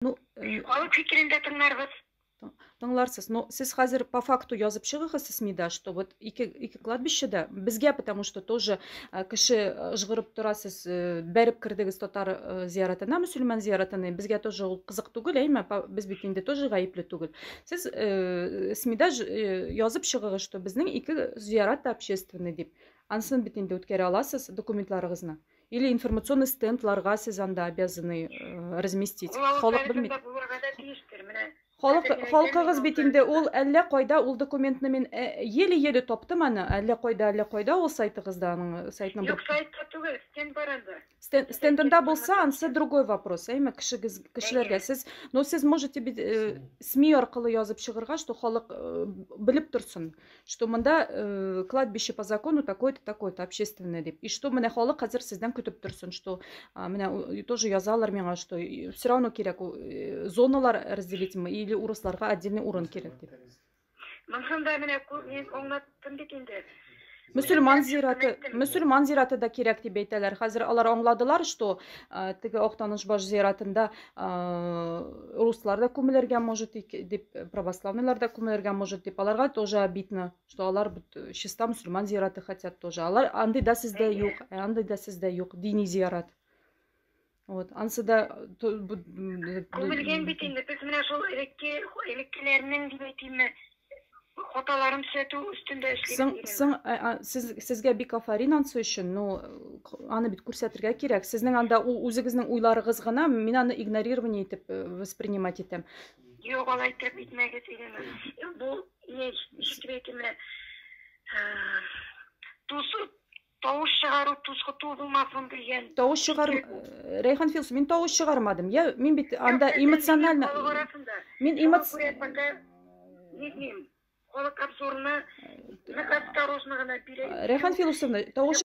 Ну, Халык фикерен дә тыңларбыз. Тыңларсыз. Но сез хәзер по факту язып чыгыгыз СМИда, что вот ике кладбищеда безгә, потому что тоже кеше ыжгырып тора, сез бәреп кердегез татар зияратына, мөселман зияратына, безгә тоже ул кызык түгел, әйме, без бит инде тоже гаепле түгел. Сез СМИда язып чыгыгыз, что безнең ике зиярат та общественный дип. Анысын бит инде үткәрә аласыз документларыгызны. Или информационный стендларга сез анда обязаны разместить. Ул авыл Халык белми. советында булырга да тиештер. Менә Халык хәзер мин халкыгыз әйтәм, бит авыл инде ул советында. Әллә кайда ул документны мин еле-еле таптым аны, әллә кайда ул сайтыгызда, аның сайтның бер Юк, сайтта түгел, стенд бар анда. Стендында булса, ансы другой вопрос, әйме, кешегез, кешеләргә сез, но сез можете бит СМИ аркылы язып чыгарга, что халык белеп торсын, что монда кладбище по закону такое-то, такое-то, общественное дип. И что менә халык хәзер сездән көтеп торсын, что менә тоже язалар миңа, что все равно кирәк зоналар разделить или урысларга отдельный урын кирәк дип. Монысын да менә мин аңлаттым бит инде. Мөселман Менә зираты, әйттем. Мөселман зираты да кирәк дип әйтәләр. Хәзер алар аңладылар, что теге Актанышбаш зиратында руслар да күмелергә может дип, православныйлар да күмелергә может дип. Аларга тоже обидно, что алар бит чиста мөселман зираты хотят тоже. Алар андый да сездә юк, андый да сездә юк, дини зират. Вот, ансы да Күмелгән бит инде. Без менә шул элекке элеккеләрнең дип әйтимме, хаталарын төзәтү өстендә эшлибез. Соң, Ирина. Соң, сез, сезгә бик афәрин ансы өчен, но аны бит күрсәтергә кирәк. Сезнең анда ул үзегезнең уйларыгыз гына, мин аны игнорирование итеп воспринимать итәм. Юк, алай итеп әйтмәгез, Ирина. Бу не ничек әйтим менә, тус тавыш чыгару, тузгыту булмасын дигән. Тавыш чыгар, Рәйхан Филс, мин тавыш чыгармадым. Я, мин бит анда эмоционально Халык арасында. Мин Шуңа эмоц күрә пока не знаю. Халык обзорны нык осторожно гына бирә. Рәйхан Филусовна, тавыш